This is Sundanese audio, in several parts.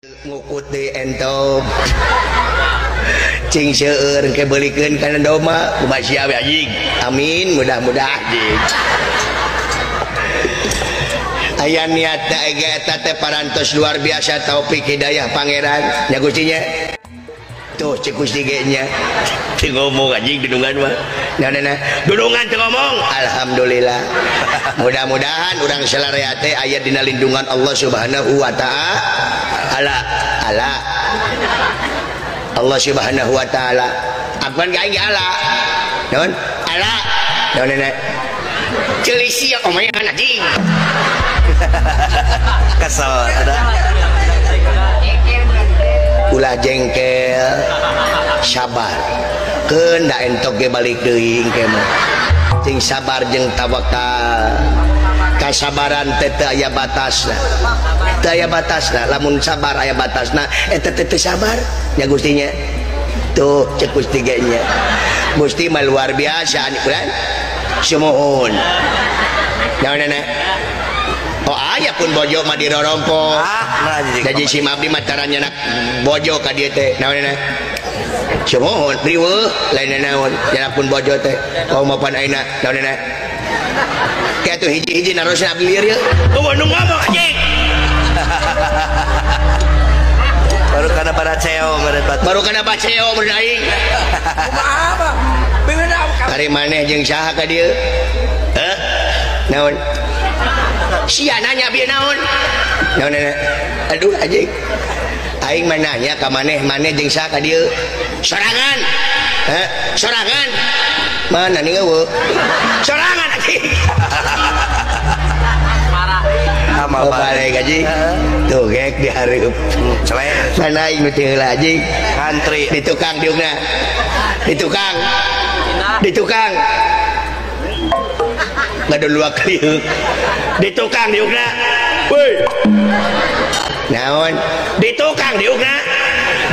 Ngukut deui entog. Cing seueur engke beulikeun kana domba kumaha sia we anjing. Amin mudah-mudahan anjing. Aya niatna ege eta teh parantos luar biasa taufik hidayah pangeran nya Gusti nya. Tuh cek Gusti ge nya. Teu ngomong anjing dudungan mah. Nah, dudungan teu ngomong. Alhamdulillah. Mudah-mudahan urang salarea teh aya dina lindungan Allah Subhanahu wa taala. Ala Allah Subhanahu wa taala. Apaan ka aing ge ala. Naon? Ala. Naon nenek? Ceuli sia omayan anjing. Kesel sudah. Ulah jengkel, sabar. Keun da entok ge balik deui engke mah. Cing sabar jeung tawakal. Kasabaran teh teu aya batasna. Teu aya batasna, lamun sabar aya batasna, eta teh teu sabar nya Gusti nya. Tuh cek Gusti ge nya. Gusti mah luar biasa ani bulan. Sumuhun. Naon nenek? Oh aya pun bojo mah dirorompo. Ah, da si abdi mah cara nyenak bojo ka dieu teh. Naon nenek? Sumuhun riweuh lain naon nyenak pun bojo teh. Kau mapan ayeuna naon nenek? Kayak tuh hiji-hiji narosna abdi lieur ieu. Eueuh nu ngomong anjing. Baru kana baraceo meureun batu. Baru kana baceo meureun aing. Kumaha bang? Ari maneh jeung saha ka dieu? Heh? Naon? Sia nanya bieu naon? Naon nenek? Aduh anjing. Aing mah nanya ka maneh, maneh jeung saha ka dieu? Sorangan. Heh? Sorangan. Mana nih eueuh? Sorangan anjing. Amal Oh, balik anjing. Tuh gek dihareup. Celeh. Mana aing nu teu heula anjing? Ngantri. Di tukang diukna. Di tukang. Di tukang. Ngaduluak liuk. Di tukang diukna. Woi. Naon? Di tukang diukna.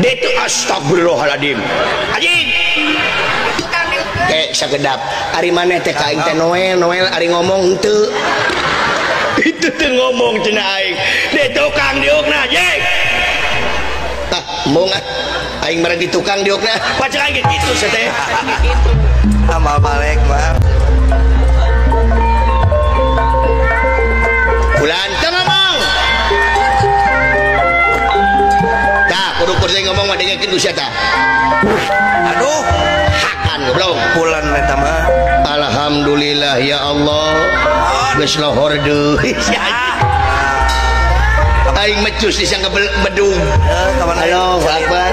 Di tu astagfirullahaladzim. Anjing. Kayak sakedap. Ari maneh teh ka aing teh Noel, Noel ari ngomong henteu. Itu teh ngomong cenah aing. Di tukang diukna, anjing. Ah, embung ah. Aing mah di tukang diukna. Pacek aing kitu sia teh. Amal balik mah. Bulan teu ngomong. Tah, kudu kursi ngomong mah dengekeun ku sia tah. Aduh, hakan goblok. Bulan eta mah. Alhamdulillah ya Allah. Geus lohor deui. Aing mecus disangka bedung. Allahu akbar.